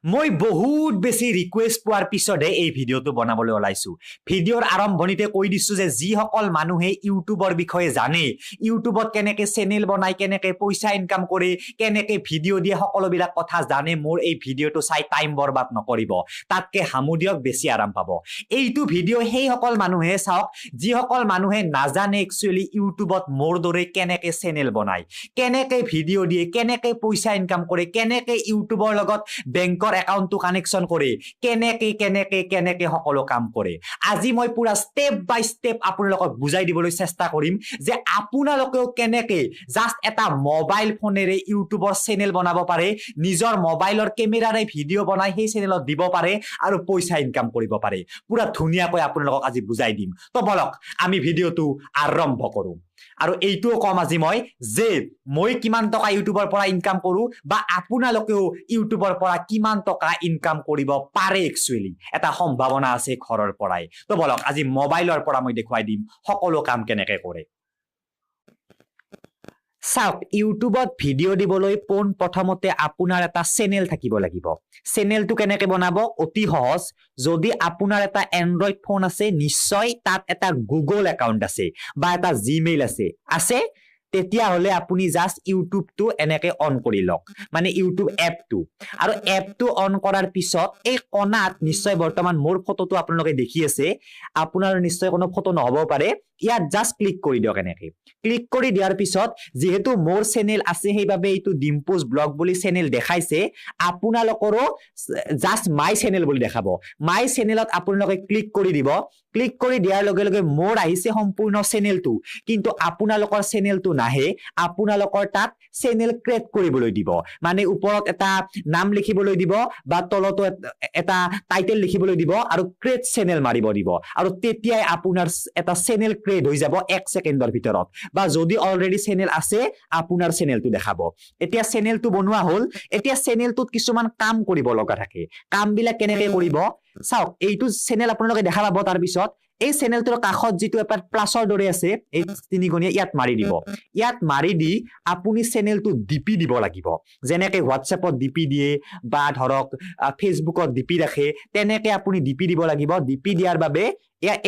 মই বহুত বেছি ৰিকুৱেষ্ট পোৱাৰ পিছতহে এই ভিডিঅ'টো বনাবলৈ ওলাইছো। ভিডিঅ'ৰ আৰম্ভণিতে কৈ দিছো যে যিসকল মানুহে ইউটিউবৰ বিষয়ে জানে, ইউটিউবত কেনেকে চেনেল বনায়, কেনেকে পইচা ইনকাম কৰে, কেনেকে ভিডিঅ' দিয়ে, সকলোবিলাক কথা জানে, মোৰ এই ভিডিঅ'টো চাই টাইম বৰবাদ নকৰিব, তাতকে হামু দিয়ক, বেছি আৰাম পাব। এইটো ভিডিঅ' সেইসকল মানুহে চাওক যিসকল মানুহে নাজানে একচুৱেলি ইউটিউবত মোৰ দৰে কেনেকে চেনেল বনায়, কেনেকে ভিডিঅ' দিয়ে, কেনেকে পইচা ইনকাম কৰে, কেনেকে ইউটিউবৰ লগত বেংকৰ একাউণ্টটো কানেকশ্যন কৰে, কেনেকে কেনেকে কেনেকে সকলো কাম কৰে। আজি মই পুৰা ষ্টেপ বাই ষ্টেপ আপোনালোকক বুজাই দিবলৈ চেষ্টা কৰিম যে আপোনালোকেও কেনেকে জাষ্ট এটা মোবাইল ফোনেৰে ইউটিউবৰ চেনেল বনাব পাৰে, নিজৰ মোবাইলৰ কেমেৰাৰে ভিডিঅ' বনাই সেই চেনেলত দিব পাৰে আৰু পইচা ইনকাম কৰিব পাৰে। পুৰা ধুনীয়াকৈ আপোনালোকক আজি বুজাই দিম। তো বলক আমি ভিডিঅ'টো আৰম্ভ কৰোঁ। আৰু এইটোও কম আজি মই যে মই কিমান টকা ইউটিউবৰ পৰা ইনকাম কৰোঁ বা আপোনালোকেও ইউটিউবৰ পৰা কিমান টকা ইনকাম কৰিব পাৰে, একচুৱেলি এটা সম্ভাৱনা আছে ঘৰৰ পৰাই। তো বলক আজি মোবাইলৰ পৰা মই দেখুৱাই দিম সকলো কাম কেনেকে কৰে। চাওক, ইউটিউবত ভিডিঅ' দিবলৈ পোন প্ৰথমতে আপোনাৰ এটা চেনেল থাকিব লাগিব। চেনেলটো কেনেকে বনাব? অতি সহজ। যদি আপোনাৰ এটা এণ্ড্ৰইড ফোন আছে, নিশ্চয় তাত এটা গুগল একাউণ্ট আছে বা এটা জিমেইল আছে, তেতিয়াহ'লে আপুনি জাষ্ট ইউটিউবটো এনেকে অন কৰি লওক, মানে ইউটিউব এপটো। আৰু এপটো অন কৰাৰ পিছত এই কণাত নিশ্চয় বৰ্তমান মোৰ ফটোটো আপোনালোকে দেখি আছে, আপোনাৰ নিশ্চয় কোনো ফটো নহ'ব পাৰে, ইয়াত জাষ্ট ক্লিক কৰি দিয়ক। এনেকে ক্লিক কৰি দিয়াৰ পিছত যিহেতু মোৰ চেনেল আছে সেইবাবে এইটো ডিম্পুজ ব্লগ বুলি চেনেল দেখাইছে, আপোনালোকৰো জাষ্ট my channel বুলি দেখাব। মাই চেনেলত আপোনালোকে ক্লিক কৰি দিব। ক্লিক কৰি দিয়াৰ লগে লগে মোৰ আহিছে সম্পূৰ্ণ চেনেলটো, কিন্তু আপোনালোকৰ চেনেলটো নাহে। আপোনালোকৰ তাত চেনেল ক্ৰিয়েট কৰিবলৈ দিব, মানে ওপৰত এটা নাম লিখিবলৈ দিব বা তলতো এটা টাইটেল লিখিবলৈ দিব আৰু ক্ৰিয়েট চেনেল মাৰিব দিব, আৰু তেতিয়াই আপোনাৰ এটা চেনেল ক্ৰিয়েট হৈ যাব 1 ছেকেণ্ডৰ ভিতৰত। বা যদি অলৰেডি চেনেল আছে আপোনাৰ চেনেলটো দেখাব। এতিয়া চেনেলটো বনোৱা হ'ল। এতিয়া চেনেলটোত কিছুমান কাম কৰিব লগা থাকে। কামবিলাক কেনেকে কৰিব চাওক, এইটো চেনেল আপোনালোকে দেখা পাব। তাৰপিছত এই চেনেলটোৰ কাষত যিটো এটা প্লাছৰ দৰে আছে, এই তিনিকোণীয়া, ইয়াত মাৰি দিব। ইয়াত মাৰি দি আপুনি চেনেলটো ডিপি দিব লাগিব, যেনেকে হোৱাটছএপত ডিপি দিয়ে বা ধৰক ফেচবুকত ডিপি ৰাখে, তেনেকে আপুনি ডিপি দিব লাগিব। ডিপি দিয়াৰ বাবে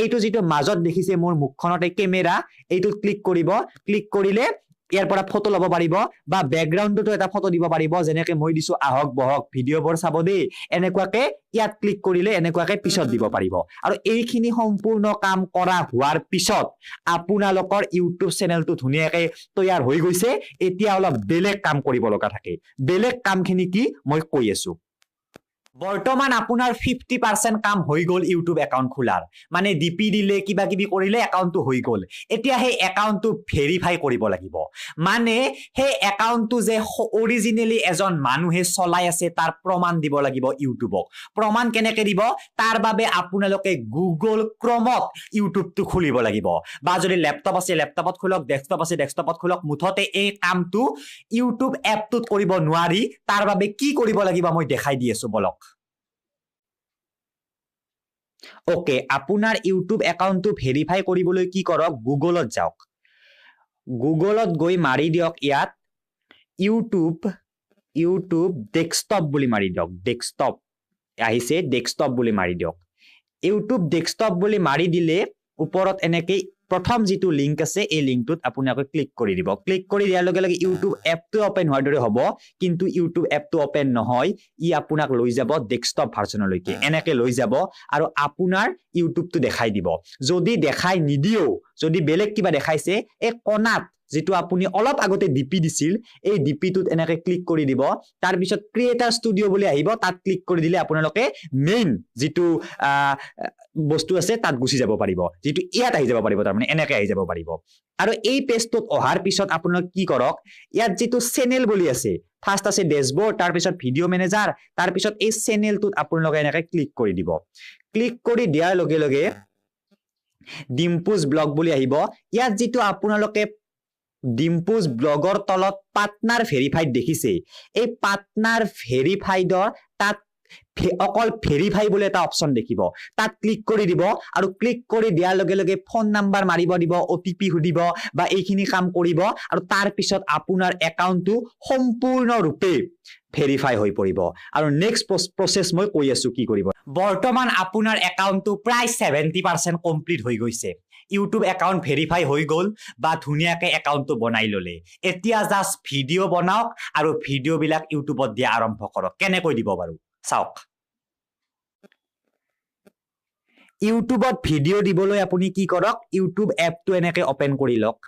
এইটো যিটো মাজত দেখিছে মোৰ মুখখনত এই কেমেৰা, এইটোত ক্লিক কৰিব। ক্লিক কৰিলে ইয়াৰ পৰা ফটো ল'ব পাৰিব বা বেকগ্ৰাউণ্ডতো এটা ফটো দিব পাৰিব, যেনেকে মই দিছো আহক বহক ভিডিঅ'বোৰ চাব দেই, এনেকুৱাকে ইয়াত ক্লিক কৰিলে এনেকুৱাকে পিছত দিব পাৰিব। আৰু এইখিনি সম্পূৰ্ণ কাম কৰা হোৱাৰ পিছত আপোনালোকৰ ইউটিউব চেনেলটো ধুনীয়াকে তৈয়াৰ হৈ গৈছে। এতিয়া অলপ বেলেগ কাম কৰিব লগা থাকে। বেলেগ কামখিনি কি মই কৈ আছো। বৰ্তমান আপোনাৰ 50% কাম হৈ গ'ল ইউটিউব একাউণ্ট খোলাৰ, মানে ডিপি দিলে, কিবা কিবি কৰিলে একাউণ্টটো হৈ গ'ল। এতিয়া সেই একাউণ্টটো ভেৰিফাই কৰিব লাগিব, মানে সেই একাউণ্টটো যে অৰিজিনেলি এজন মানুহে চলাই আছে তাৰ প্ৰমাণ দিব লাগিব ইউটিউবক। প্ৰমাণ কেনেকে দিব? তাৰ বাবে আপোনালোকে গুগল ক্ৰমত ইউটিউবটো খুলিব লাগিব, বা যদি লেপটপ আছে লেপটপত খোলক, ডেস্কটপ আছে ডেস্কটপত খোলক। মুঠতে এই কামটো ইউটিউব এপটোত কৰিব নোৱাৰি। তাৰ বাবে কি কৰিব লাগিব মই দেখাই দি আছো, বলক। অ'কে, আপোনাৰ ইউটিউব একাউণ্টটো ভেৰিফাই কৰিবলৈ কি কৰক, গুগলত যাওক। গুগলত গৈ মাৰি দিয়ক ইয়াত ইউটিউব ডেস্কটপ বুলি মাৰি দিয়ক। ডেস্কটপ আহিছে, ডেস্কটপ বুলি মাৰি দিয়ক। ইউটিউব ডেস্কটপ বুলি মাৰি দিলে ওপৰত এনেকেই প্ৰথম যিটো লিংক আছে এই লিংকটোত আপোনালোকে ক্লিক কৰি দিব। ক্লিক কৰি দিয়াৰ লগে লগে ইউটিউব এপটো অপেন হোৱাৰ দৰে হ'ব, কিন্তু ইউটিউব এপটো অপেন নহয়, ই আপোনাক লৈ যাব ডেস্কটপ ভাৰ্চনলৈকে, এনেকে লৈ যাব আৰু আপোনাৰ ইউটিউবটো দেখাই দিব। যদি দেখাই নিদিয়েও, যদি বেলেগ কিবা দেখাইছে, এই কণাত যিটো আপুনি অলপ আগতে ডিপি দিছিল, এই ডিপিটোত এনেকে ক্লিক কৰি দিব। তাৰপিছত ক্ৰিয়েটাৰ ষ্টুডিঅ' বুলি আহিব, তাত ক্লিক কৰি দিলে আপোনালোকে মেইন যিটো বস্তু আছে তাত গুচি যাব পাৰিব, যিটো ইয়াত আহি যাব পাৰিব, তাৰমানে এনেকে আহি যাব পাৰিব। আৰু এই পেজটোত অহাৰ পিছত আপোনালোকে কি কৰক, ইয়াত যিটো চেনেল বুলি আছে, ফাৰ্ষ্ট আছে ডেছবৰ্ড, তাৰপিছত ভিডিঅ' মেনেজাৰ, তাৰপিছত এই চেনেলটোত আপোনালোকে এনেকে ক্লিক কৰি দিব। ক্লিক কৰি দিয়াৰ লগে লগে ডিম্পুজ ব্লগ বুলি আহিব। ইয়াত যিটো আপোনালোকে ডিম্পুজ ব্লগৰ তলত পাৰ্টনাৰ ভেৰিফাইড দেখিছে, এই পাৰ্টনাৰ ভেৰিফাইডৰ তাত অকল ভেৰিফাই বুলি এটা অপশ্যন দেখিব, তাত ক্লিক কৰি দিব। আৰু ক্লিক কৰি দিয়াৰ লগে লগে ফোন নাম্বাৰ মাৰিব দিব, অ' টি পি সুধিব বা এইখিনি কাম কৰিব। আৰু তাৰ পিছত আপোনাৰ একাউণ্টটো সম্পূৰ্ণৰূপে ভেৰিফাই হৈ পৰিব। আৰু নেক্সট প্ৰচেছ মই কৈ আছোঁ কি কৰিব। বৰ্তমান আপোনাৰ একাউণ্টটো প্ৰায় 70% কমপ্লিট হৈ গৈছে। ইউটিউব একাউণ্ট ভেৰিফাই হৈ গ'ল বা ধুনীয়াকৈ একাউণ্টটো বনাই ল'লে। এতিয়া জাষ্ট ভিডিঅ' বনাওক আৰু ভিডিঅ'বিলাক ইউটিউবত দিয়া আৰম্ভ কৰক। কেনেকৈ দিব বাৰু চাওক। ইউটিউবত ভিডিঅ' দিবলৈ আপুনি কি কৰক, ইউটিউব এপটো এনেকৈ অ'পেন কৰি লওক।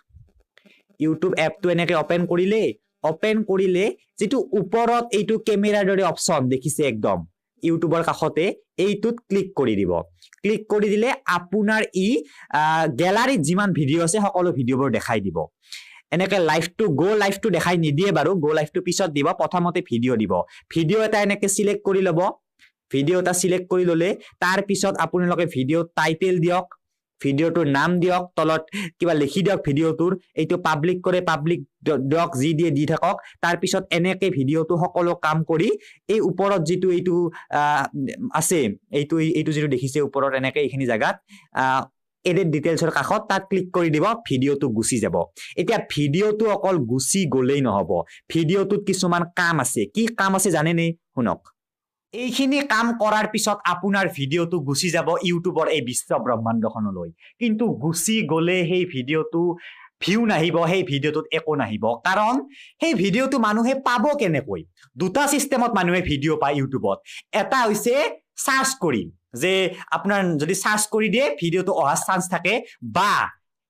ইউটিউব এপটো এনেকৈ অ'পেন কৰিলে যিটো ওপৰত এইটো কেমেৰাৰ দৰে অপশ্যন দেখিছে একদম ইউটিউবৰ কাষতে, এইটোত ক্লিক কৰি দিব। ক্লিক কৰি দিলে আপোনাৰ ই গেলাৰীত যিমান ভিডিঅ' আছে সকলো ভিডিঅ'বোৰ দেখাই দিব। এনেকে লাইভটো গ' লাইভটো দেখাই নিদিয়ে বাৰু, গ' লাইভটো পিছত দিব, প্ৰথমতে ভিডিঅ' দিব। ভিডিঅ' এটা এনেকে চিলেক্ট কৰি ল'ব। ভিডিঅ' এটা চিলেক্ট কৰি ল'লে তাৰপিছত আপোনালোকে ভিডিঅ' টাইটেল দিয়ক, ভিডিঅ'টোৰ নাম দিয়ক, তলত কিবা লিখি দিয়ক ভিডিঅ'টোৰ, এইটো পাব্লিক কৰে পাব্লিক দিয়ক, যি দিয়ে দি থাকক। তাৰপিছত এনেকে ভিডিঅ'টো সকলো কাম কৰি এই ওপৰত যিটো এইটো আছে, এইটো যিটো দেখিছে ওপৰত এনেকে এইখিনি জেগাত এডিট ডিটেইলছৰ কাষত তাত ক্লিক কৰি দিব, ভিডিঅ'টো গুচি যাব। এতিয়া ভিডিঅ'টো অকল গুচি গ'লেই নহ'ব, ভিডিঅ'টোত কিছুমান কাম আছে। কি কাম আছে জানেনে? শুনক। এইখিনি কাম কৰাৰ পিছত আপোনাৰ ভিডিঅ'টো গুচি যাব ইউটিউবৰ এই বিশ্ব ব্ৰহ্মাণ্ডখনলৈ। কিন্তু গুচি গ'লে সেই ভিডিঅ'টো ভিউ নাহিব, সেই ভিডিঅ'টোত একো নাহিব। কাৰণ সেই ভিডিঅ'টো মানুহে পাব কেনেকৈ? দুটা চিষ্টেমত মানুহে ভিডিঅ' পায় ইউটিউবত। এটা হৈছে চাৰ্চ কৰি, যে আপোনাৰ যদি চাৰ্চ কৰি দিয়ে ভিডিঅ'টো অহাৰ চান্স থাকে, বা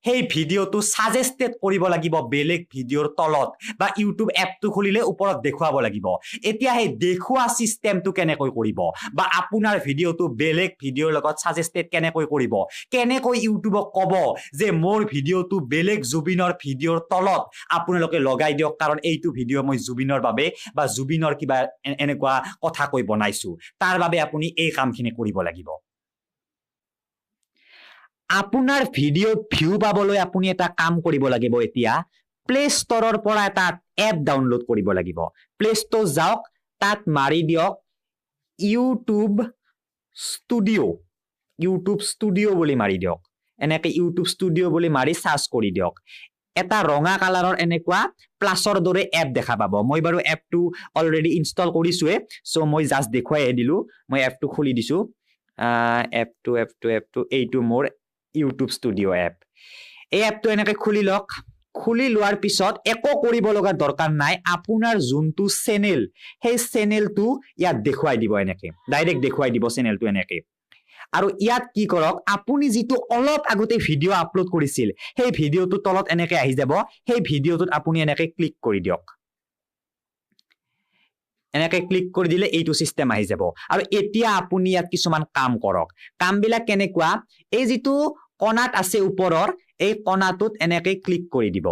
সেই ভিডিঅ'টো ছাজেষ্টেড কৰিব লাগিব বেলেগ ভিডিঅ'ৰ তলত, বা ইউটিউব এপটো খুলিলে ওপৰত দেখুৱাব লাগিব। এতিয়া সেই দেখুওৱা চিষ্টেমটো কেনেকৈ কৰিব, বা আপোনাৰ ভিডিঅ'টো বেলেগ ভিডিঅ'ৰ লগত ছাজেষ্টেড কেনেকৈ কৰিব, কেনেকৈ ইউটিউবক ক'ব যে মোৰ ভিডিঅ'টো বেলেগ জুবিনৰ ভিডিঅ'ৰ তলত আপোনালোকে লগাই দিয়ক, কাৰণ এইটো ভিডিঅ' মই জুবিনৰ বাবে বা জুবিনৰ কিবা এনেকুৱা কথা কৈ বনাইছোঁ। তাৰ বাবে আপুনি এই কামখিনি কৰিব লাগিব। আপোনাৰ ভিডিঅ'ত ভিউ পাবলৈ আপুনি এটা কাম কৰিব লাগিব। এতিয়া প্লে ষ্টৰৰ পৰা এটা এপ ডাউনলোড কৰিব লাগিব। প্লে ষ্ট'ৰ যাওক, তাত মাৰি দিয়ক ইউটিউব ষ্টুডিঅ', ইউটিউব ষ্টুডিঅ' বুলি মাৰি দিয়ক। এনেকে ইউটিউব ষ্টুডিঅ' বুলি মাৰি চাৰ্চ কৰি দিয়ক। এটা ৰঙা কালাৰৰ এনেকুৱা প্লাছৰ দৰে এপ দেখা পাব। মই বাৰু এপটো অলৰেডি ইনষ্টল কৰিছোৱে, চ' মই জাষ্ট দেখুৱাইহে দিলোঁ। মই এপটো খুলি দিছোঁ। এপটো এইটো মোৰ ইউটিউব ষ্টুডিঅ' এপ। এই এপটো এনেকে খুলি লওক। খুলি লোৱাৰ পিছত একো কৰিব লগা দৰকাৰ নাই। আপোনাৰ যোনটো চেনেল, সেই চেনেলটো ইয়াত দেখুৱাই দিব, এনেকে ডাইৰেক্ট দেখুৱাই দিব চেনেলটো এনেকে। আৰু ইয়াত কি কৰক, আপুনি যিটো অলপ আগতে ভিডিঅ' আপলোড কৰিছিল সেই ভিডিঅ'টো তলত এনেকে আহি যাব। সেই ভিডিঅ'টোত আপুনি এনেকে ক্লিক কৰি দিয়ক। এনেকে ক্লিক কৰি দিলে এইটো চিষ্টেম আহি যাব। আৰু এতিয়া আপুনি ইয়াত কিছুমান কাম কৰক। কামবিলাক কেনেকুৱা, এই যিটো কণাত আছে ওপৰৰ, এই কণাটোত এনেকে ক্লিক কৰি দিব।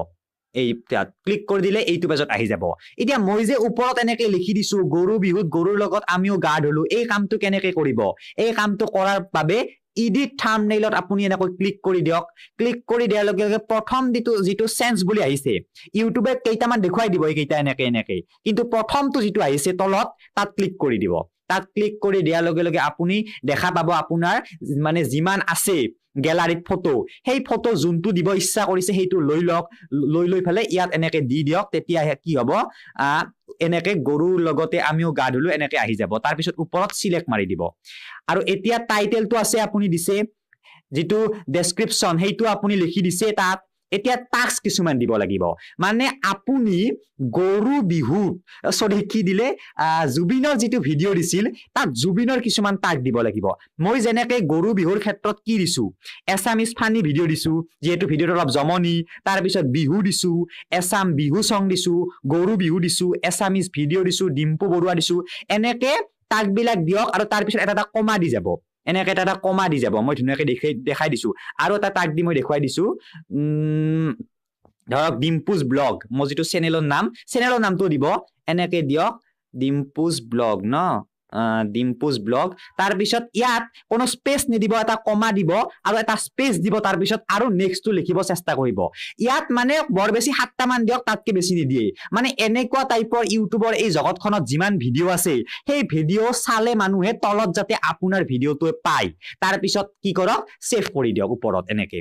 এই তাত ক্লিক কৰি দিলে এইটো পেজত আহি যাব। এতিয়া মই যে ওপৰত এনেকে লিখি দিছো গৰু বিহুত গৰুৰ লগত আমিও গা ধুলো, এই কামটো কেনেকে কৰিব? এই কামটো কৰাৰ বাবে এডিট থাম্বনেইলত আপুনি এনেকৈ ক্লিক কৰি দিয়ক। ক্লিক কৰি দিয়াৰ লগে লগে প্ৰথম যিটো চেঞ্জ বুলি আহিছে, ইউটিউবে কেইটামান দেখুৱাই দিব এইকেইটা এনেকে এনেকে, কিন্তু প্ৰথমটো যিটো আহিছে তলত তাত ক্লিক কৰি দিব। তাত ক্লিক কৰি দিয়াৰ লগে লগে আপুনি দেখা পাব আপোনাৰ মানে যিমান আছে গেলাৰীত ফটো, সেই ফটো যোনটো দিব ইচ্ছা কৰিছে সেইটো লৈ লওক। লৈ লৈ পেলাই ইয়াত এনেকে দি দিয়ক। তেতিয়া কি হ'ব, এনেকে গৰুৰ লগতে আমিও গা ধুলো এনেকে আহি যাব। তাৰপিছত ওপৰত চিলেক্ট মাৰি দিব। আৰু এতিয়া টাইটেলটো আছে আপুনি দিছে, যিটো ডেছক্ৰিপশ্যন সেইটো আপুনি লিখি দিছে তাত। এতিয়া টাস্ক কিছুমান দিব লাগিব। মানে আপুনি গৰু বিহুত চৰি কি দিলে, জুবিনৰ যিটো ভিডিঅ' দিছিল তাত জুবিনৰ কিছুমান টাস্ক দিব লাগিব। মই যেনেকে গৰু বিহুৰ ক্ষেত্ৰত কি দিছো, এছামিজ ফানি ভিডিঅ' দিছো, যিহেতু ভিডিঅ'টো অলপ জমনি, তাৰপিছত বিহু দিছো, এছাম বিহু চং দিছো, গৰু বিহু দিছো, এছামিজ ভিডিঅ' দিছো, ডিম্পু বৰুৱা দিছো। এনেকে টাস্কবিলাক দিয়ক আৰু তাৰপিছত এটা এটা কমা দি যাব, এনেকে এটা এটা কমা দি যাব। মই ধুনীয়াকে দেখাই দিছো। আৰু এটা টাগ দি মই দেখুৱাই দিছো। ধৰক ডিম্পুজ ব্লগ, মোৰ যিটো চেনেলৰ নাম, চেনেলৰ নামটো দিব, এনেকে দিয়ক ডিম্পুজ ব্লগ ন, ডিম্পুজ ব্লগ। তাৰপিছত ইয়াত কোনো স্পেচ নিদিব, এটা কমা দিব আৰু এটা স্পেচ দিব, তাৰপিছত আৰু নেক্সটটো লিখিব চেষ্টা কৰিব। ইয়াত মানে বৰ বেছি 7টামান দিয়ক, তাতকে বেছি নিদিয়ে। মানে এনেকুৱা টাইপৰ ইউটিউবৰ এই জগতখনত যিমান ভিডিঅ' আছে সেই ভিডিঅ' চালে মানুহে তলত যাতে আপোনাৰ ভিডিঅ'টোৱে পায়। তাৰপিছত কি কৰক, ছেভ কৰি দিয়ক ওপৰত এনেকে।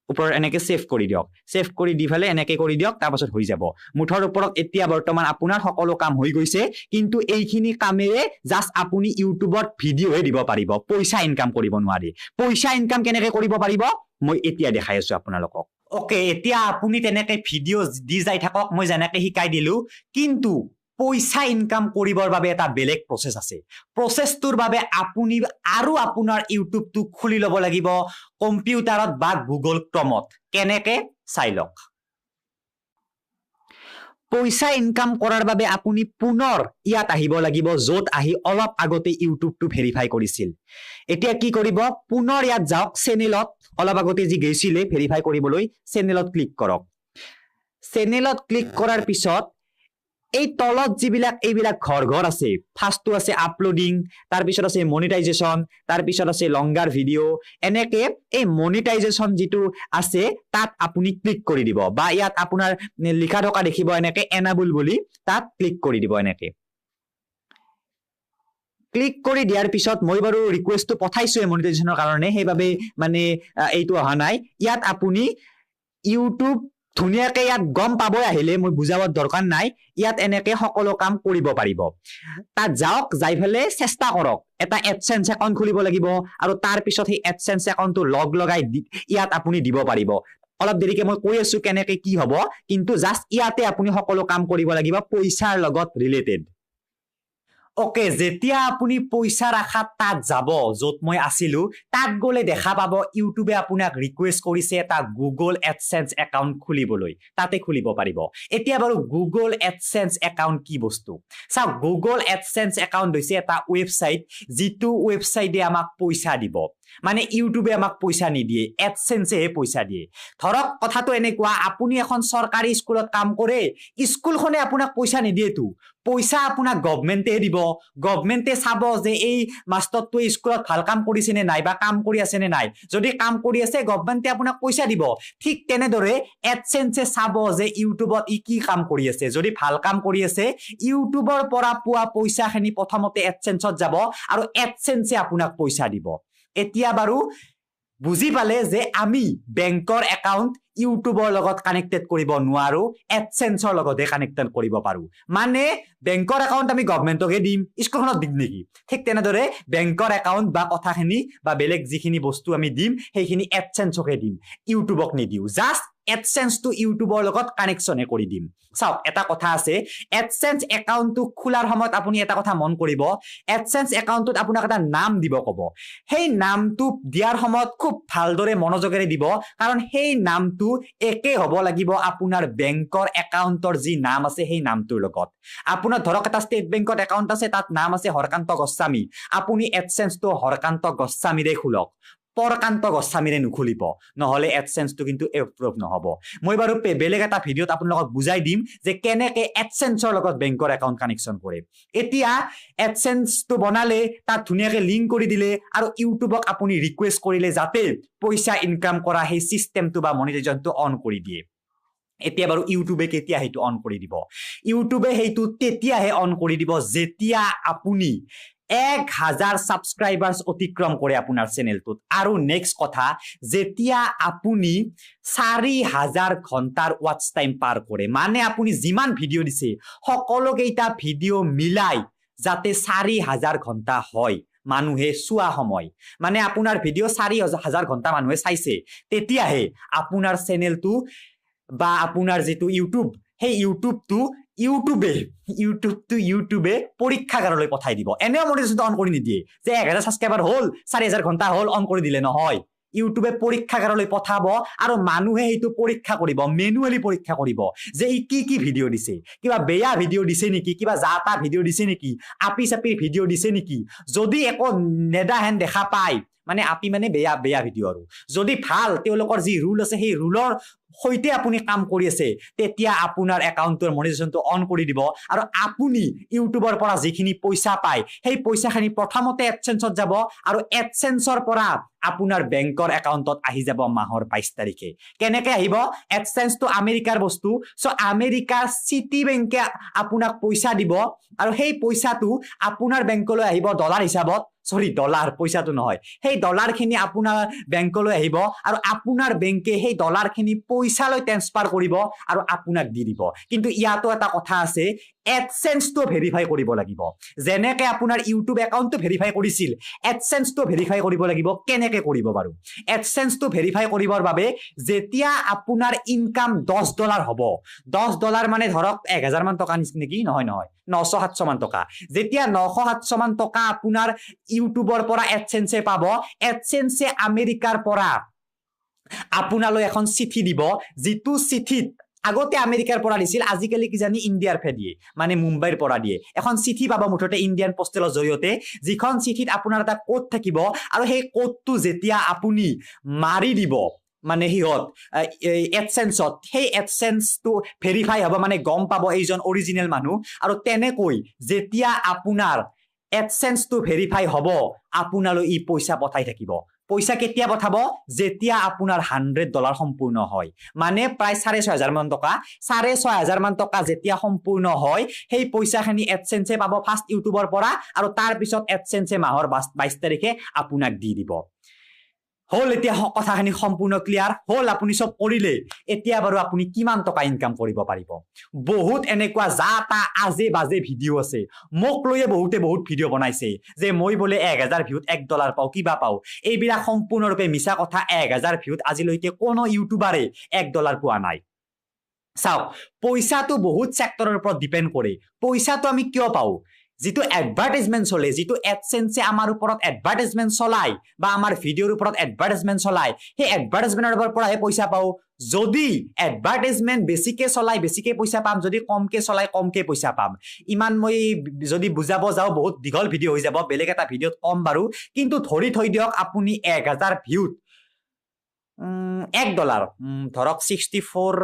ওপৰত এনেকে ছেভ কৰি দিয়ক। ছেভ কৰি দি পেলাই এনেকে কৰি দিয়ক, তাৰপাছত হৈ যাব। মুঠৰ ওপৰত এতিয়া বৰ্তমান আপোনাৰ সকলো কাম হৈ গৈছে। কিন্তু এইখিনি কামেৰে জাষ্ট আপুনি ইউটিউবত ভিডিঅ'হে দিব পাৰিব, পইচা ইনকাম কৰিব নোৱাৰি। পইচা ইনকাম কেনেকে কৰিব পাৰিব মই এতিয়া দেখাই আছো আপোনালোকক। অ'কে, এতিয়া আপুনি তেনেকে ভিডিঅ' দি যাই থাকক, মই যেনেকে শিকাই দিলো। কিন্তু পইচা ইনকাম কৰিবৰ বাবে এটা বেলেগ প্ৰচেছ আছে। প্ৰচেছটোৰ বাবে আপুনি আৰু আপোনাৰ ইউটিউবটো খুলি ল'ব লাগিব কম্পিউটাৰত বা গুগল ক্ৰমত। কেনেকে চাই লওক। পইচা ইনকাম কৰাৰ বাবে আপুনি পুনৰ ইয়াত আহিব লাগিব, য'ত আহি অলপ আগতে ইউটিউবটো ভেৰিফাই কৰিছিল। এতিয়া কি কৰিব, পুনৰ ইয়াত যাওক চেনেলত, অলপ আগতে যি গৈছিলে ভেৰিফাই কৰিবলৈ, চেনেলত ক্লিক কৰক। চেনেলত ক্লিক কৰাৰ পিছত এই তলত যিবিলাক এইবিলাক ঘৰ ঘৰ আছে, ফাৰ্ষ্টটো আছে আপলোডিং, তাৰপিছত আছে মনিটাইজেশ্যন, তাৰপিছত আছে লংগাৰ ভিডিঅ', এনেকে এই মনিটাইজেশ্যন যিটো আছে তাত আপুনি ক্লিক কৰি দিব, বা ইয়াত আপোনাৰ লিখা থকা দেখিব এনেকে এনাবল বুলি, তাত ক্লিক কৰি দিব। এনেকে ক্লিক কৰি দিয়াৰ পিছত মই বাৰু ৰিকুৱেষ্টটো পঠাইছোৱে মনিটাইজেশ্যনৰ কাৰণে, সেইবাবে মানে এইটো অহা নাই। ইয়াত আপুনি ইউটিউব ধুনীয়াকে ইয়াত গম পাবই, আহিলে মই বুজাবৰ দৰকাৰ নাই। ইয়াত এনেকে সকলো কাম কৰিব পাৰিব। তাত যাওক, যাই পেলাই চেষ্টা কৰক, এটা এডচেন্স একাউণ্ট খুলিব লাগিব আৰু তাৰ পিছত সেই এডচেন্স একাউণ্টটো লগ লগাই ইয়াত আপুনি দিব পাৰিব। অলপ দেৰিকে মই কৈ আছো কেনেকে কি হ'ব, কিন্তু জাষ্ট ইয়াতে আপুনি সকলো কাম কৰিব লাগিব পইচাৰ লগত ৰিলেটেড। অ'কে, যেতিয়া আপুনি পইচাৰ আশাত তাত যাব য'ত মই আছিলো, তাত গ'লে দেখা পাব ইউটিউবে আপোনাক ৰিকুৱেষ্ট কৰিছে এটা গুগল এডচেন্স একাউণ্ট খুলিবলৈ, তাতে খুলিব পাৰিব। এতিয়া বাৰু গুগল এডচেন্স একাউণ্ট কি বস্তু চাওক। গুগল এডচেন্স একাউণ্ট হৈছে এটা ৱেবছাইট, যিটো ৱেবছাইটে আমাক পইচা দিব। মানে ইউটিউবে আমাক পইচা নিদিয়ে, এডচেন্সেহে পইচা দিয়ে। ধৰক কথাটো এনেকুৱা, আপুনি এখন চৰকাৰী স্কুলত কাম কৰে, স্কুলখনে আপোনাক পইচা নিদিয়েতো, পইচা আপোনাক গভমেণ্টেহে দিব। গভমেণ্টে চাব যে এই মাষ্টৰটোৱে স্কুলত ভাল কাম কৰিছে নে নাই বা কাম কৰি আছে নে নাই। যদি কাম কৰি আছে গভমেণ্টে আপোনাক পইচা দিব। ঠিক তেনেদৰে এডচেন্সে চাব যে ইউটিউবত ই কি কাম কৰি আছে। যদি ভাল কাম কৰি আছে, ইউটিউবৰ পৰা পোৱা পইচাখিনি প্ৰথমতে এডচেন্সত যাব আৰু এডচেন্সে আপোনাক পইচা দিব। এতিয়া বাৰু বুজি পালে যে আমি বেংকৰ একাউণ্ট ইউটিউবৰ লগত কানেক্টেড কৰিব নোৱাৰো, এডচেন্সৰ লগতহে কানেক্টেড কৰিব পাৰো। মানে বেংকৰ একাউণ্ট আমি গভমেণ্টকহে দিম, স্কুলখনত দিম নেকি? ঠিক তেনেদৰে বেংকৰ একাউণ্ট বা কথাখিনি বা বেলেগ যিখিনি বস্তু আমি দিম সেইখিনি এডচেন্সকহে দিম, ইউটিউবক নিদিওঁ। জাষ্ট এডচেন্সটো ইউটিউবৰ লগত কানেকশ্যনহে কৰি দিম। চাওক, এটা কথা আছে, এডচেন্স একাউণ্টটো খোলাৰ সময়ত আপুনি এটা কথা মন কৰিব, এডচেন্স একাউণ্টটোত আপোনাক এটা নাম দিব ক'ব। সেই নামটো দিয়াৰ সময়ত খুব ভালদৰে মনোযোগেৰে দিব, কাৰণ সেই নামটো একে হ'ব লাগিব আপোনাৰ বেংকৰ একাউণ্টৰ যি নাম আছে সেই নামটোৰ লগত। আপোনাৰ ধৰক এটা ষ্টেট বেংকত একাউণ্ট আছে, তাত নাম আছে হৰকান্ত গোস্বামী, আপুনি এডচেন্সটো হৰকান্ত গোস্বামীৰে খোলক, পৰকান্ত গোস্বামীৰে নুখুলিব, নহ'লে এডচেন্সটো কিন্তু এপ্ৰুভ নহ'ব। মই বাৰু বেলেগ এটা ভিডিঅ'ত আপোনালোকক বুজাই দিম যে কেনেকে এডচেন্সৰ লগত বেংকৰ একাউণ্ট কানেকশ্যন কৰে। এতিয়া এডচেন্সটো বনালে, তাত ধুনীয়াকে লিংক কৰি দিলে আৰু ইউটিউবক আপুনি ৰিকুৱেষ্ট কৰিলে যাতে পইচা ইনকাম কৰা সেই চিষ্টেমটো বা মনিটাইজেশ্যনটো অন কৰি দিয়ে। এতিয়া বাৰু ইউটিউবে কেতিয়া সেইটো অন কৰি দিব? ইউটিউবে সেইটো তেতিয়াহে অন কৰি দিব যেতিয়া আপুনি 1000 ছাবস্ক্ৰাইবাৰ্ছ অতিক্ৰম কৰে আপোনাৰ চেনেলটোত। আৰু নেক্সট কথা, যেতিয়া আপুনি 4000 ঘণ্টাৰ ৱাটচ টাইম পাৰ কৰে, মানে আপুনি যিমান ভিডিঅ' দিছে সকলোকেইটা ভিডিঅ' মিলাই যাতে 4000 ঘণ্টা হয় মানুহে চোৱা সময়, মানে আপোনাৰ ভিডিঅ' 4000 ঘণ্টা মানুহে চাইছে, তেতিয়াহে আপোনাৰ চেনেলটো বা আপোনাৰ যিটো ইউটিউব, সেই ইউটিউবটো ইউটিউবে পৰীক্ষাগাৰলৈ পঠাই দিব। এনেও মনিটাইজেশ্যনটো অন কৰি নিদিয়ে যে 1000 ছাবস্ক্ৰাইবাৰ হ'ল, 4000 ঘণ্টা হ'ল, অন কৰি দিলে, নহয়। ইউটিউবে পৰীক্ষাগাৰলৈ পঠাব আৰু মানুহে সেইটো পৰীক্ষা কৰিব, মেনুৱেলি পৰীক্ষা কৰিব যে ই কি কি ভিডিঅ' দিছে, কিবা বেয়া ভিডিঅ' দিছে নেকি, কিবা যা তা ভিডিঅ' দিছে নেকি, আপি চাপিৰ ভিডিঅ' দিছে নেকি। যদি একো নেদাহেন দেখা পায়, মানে আপি মানে বেয়া বেয়া ভিডিঅ', আৰু যদি ভাল তেওঁলোকৰ যি ৰুল আছে সেই ৰুলৰ সৈতে আপুনি কাম কৰি আছে, তেতিয়া আপোনাৰ একাউণ্টটোৰ মনিটাইজেশ্যনটো অন কৰি দিব আৰু আপুনি ইউটিউবৰ পৰা যিখিনি পইচা পায় সেই পইচাখিনি প্ৰথমতে এডচেন্সত যাব আৰু এডচেন্সৰ পৰা আপোনাৰ বেংকৰ একাউণ্টত আহি যাব মাহৰ 22 তাৰিখে। কেনেকে আহিব? এডচেন্সটো আমেৰিকাৰ বস্তু, চ' আমেৰিকাৰ চিটি বেংকে আপোনাক পইচা দিব আৰু সেই পইচাটো আপোনাৰ বেংকলৈ আহিব ডলাৰ হিচাপত। চৰি ডলাৰ, পইচাটো নহয়, সেই ডলাৰখিনি আপোনাৰ বেংকলৈ আহিব আৰু আপোনাৰ বেংকে সেই ডলাৰখিনি পইচালৈ ট্ৰেন্সফাৰ কৰিব আৰু আপোনাক দি দিব। কিন্তু ইয়াতো এটা কথা আছে, এডচেন্সটো ভেৰিফাই কৰিব লাগিব। যেনেকে আপোনাৰ ইউটিউব একাউণ্টটো ভেৰিফাই কৰিছিল, এডচেন্সটো ভেৰিফাই কৰিব লাগিব। কেনেকে কৰিব বাৰু? এডচেন্সটো ভেৰিফাই কৰিবৰ বাবে যেতিয়া আপোনাৰ ইনকাম $10 হ'ব, $10 মানে ধৰক 1000 মান টকা নেকি, নহয় নহয়, 900-700 মান টকা। যেতিয়া 900-700 মান টকা আপোনাৰ ইউটিউবৰ পৰা এডচেন্সে পাব, এডচেন্সে আমেৰিকাৰ পৰা আপোনালৈ এখন চিঠি দিব, যিটো চিঠিত আগতে আমেৰিকাৰ পৰা দিছিল, আজিকালি কিজানি ইণ্ডিয়াৰ ফে দিয়ে, মানে মুম্বাইৰ পৰা দিয়ে। এখন চিঠি পাব মুঠতে ইণ্ডিয়ান পোষ্টেলৰ জৰিয়তে, যিখন চিঠিত আপোনাৰ এটা কোড থাকিব আৰু সেই কোডটো যেতিয়া আপুনি মাৰি দিব মানে সিহঁত এডচেন্সত, সেই এডচেন্সটো ভেৰিফাই হ'ব, মানে গম পাব এইজন অৰিজিনেল মানুহ। আৰু তেনেকৈ যেতিয়া আপোনাৰ এডচেন্সটো ভেৰিফাই হ'ব, আপোনালৈ ই পইচা পঠাই থাকিব। পইচা কেতিয়া পঠাব? যেতিয়া আপোনাৰ $100 সম্পূৰ্ণ হয়, মানে প্ৰায় 6500 মান টকা। 6500 মান টকা যেতিয়া সম্পূৰ্ণ হয়, সেই পইচাখিনি এডচেন্সে পাব ফাৰ্ষ্ট ইউটিউবৰ পৰা, আৰু তাৰপিছত এডচেন্সে মাহৰ 22 তাৰিখে আপোনাক দি দিব। হ'ল এতিয়া কথাখিনি সম্পূৰ্ণ ক্লিয়াৰ হ'ল, আপুনি চব কৰিলে। এতিয়া বাৰু আপুনি কিমান টকা ইনকাম কৰিব পাৰিব? বহুত এনেকুৱা যা তা আজে বাজে ভিডিঅ' আছে, মোক লৈয়ে বহুতে বহুত ভিডিঅ' বনাইছে যে মই বোলে 1000 ভিউত $1 পাওঁ, কিবা পাওঁ। এইবিলাক সম্পূৰ্ণৰূপে মিছা কথা। 1000 ভিউত আজিলৈকে কোনো ইউটিউবাৰে $1 পোৱা নাই। চাওক, পইচাটো বহুত চেক্টৰৰ ওপৰত ডিপেণ্ড কৰে। পইচাটো আমি কিয় পাওঁ? যিটো এডভাৰটাইজমেণ্ট চলে, যিটো এডচেন্সে আমাৰ ওপৰত এডভাৰটাইজমেণ্ট চলায় বা আমাৰ ভিডিঅ'ৰ ওপৰত এডভাৰটাইজমেণ্ট চলায়, সেই এডভাৰটাইজমেণ্টৰ পৰাহে পইচা পাওঁ। যদি এডভাৰটাইজমেণ্ট বেছিকে চলাই বেছিকে পইচা পাম, যদি কমকে চলাই কমকে পইচা পাম। ইমান মই যদি বুজাব যাওঁ বহুত দীঘল ভিডিঅ' হৈ যাব, বেলেগ এটা ভিডিঅ'ত কম বাৰু। কিন্তু ধৰি থৈ দিয়ক আপুনি 1000 ভিউত $1, ধৰক 64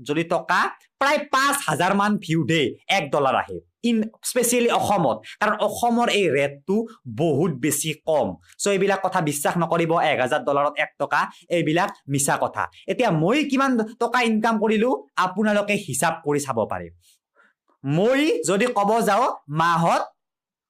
যদি টকা, প্ৰায় 5000 মান ভিউতে $1 আহে, ইন স্পেচিয়েলি অসমত, কাৰণ অসমৰ এই ৰেটটো বহুত বেছি কম। চ' এইবিলাক কথা বিশ্বাস নকৰিব, $1000 1 টকা, এইবিলাক মিছা কথা। এতিয়া মই কিমান টকা ইনকাম কৰিলো আপোনালোকে হিচাপ কৰি চাব পাৰে। মই যদি ক'ব যাওঁ মাহত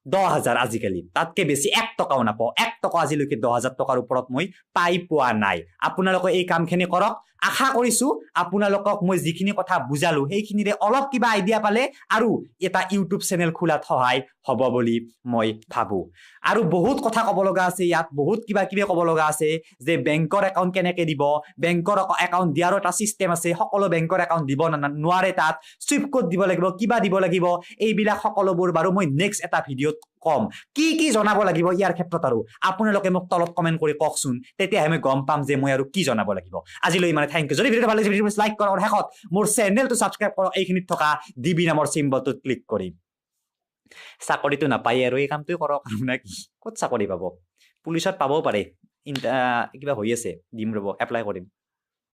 10,000, আজিকালি তাতকে বেছি 1 টকাও নাপাওঁ। 1 টকা আজিলৈকে 10,000 টকাৰ ওপৰত মই পাই পোৱা নাই। আপোনালোকে এই কামখিনি কৰক। আশা কৰিছো আপোনালোকক মই যিখিনি কথা বুজালো সেইখিনিৰে অলপ কিবা আইডিয়া পালে আৰু এটা ইউটিউব চেনেল খোলাত সহায় হ'ব বুলি মই ভাবো। আৰু বহুত কথা ক'ব লগা আছে ইয়াত, বহুত কিবা কিবি ক'ব লগা আছে যে বেংকৰ একাউণ্ট কেনেকে দিব, বেংকৰ একাউণ্ট দিয়াৰো এটা চিষ্টেম আছে, সকলো বেংকৰ একাউণ্ট দিব নোৱাৰে, তাত চুইফ্ট কোড দিব লাগিব, কিবা দিব লাগিব, এইবিলাক সকলোবোৰ বাৰু মই নেক্সট এটা ভিডিঅ'ত কম। কি কি জনাব লাগিব ইয়াৰ ক্ষেত্ৰত আৰু আপোনালোকে মোক তলত কমেণ্ট কৰি কওকচোন, তেতিয়াহে মই গম পাম যে মই আৰু কি জনাব লাগিব। আজিলৈ ইমানে, thank U. যদি ভিডিঅ'টো ভাল লাগিছে ভিডিঅ'টো লাইক কৰক আৰু শেষত মোৰ চেনেলটো ছাবস্ক্ৰাইব কৰক, এইখিনিত থকা ডিবি নামৰ চিম্বলটোত ক্লিক কৰি। চাকৰিটো নাপায় আৰু এই কামটোৱে কৰক আৰু নে কি, ক'ত চাকৰি পাব? পুলিচত পাবও পাৰে, কিবা হৈ আছে, দিম ৰ'ব, এপ্লাই কৰিম।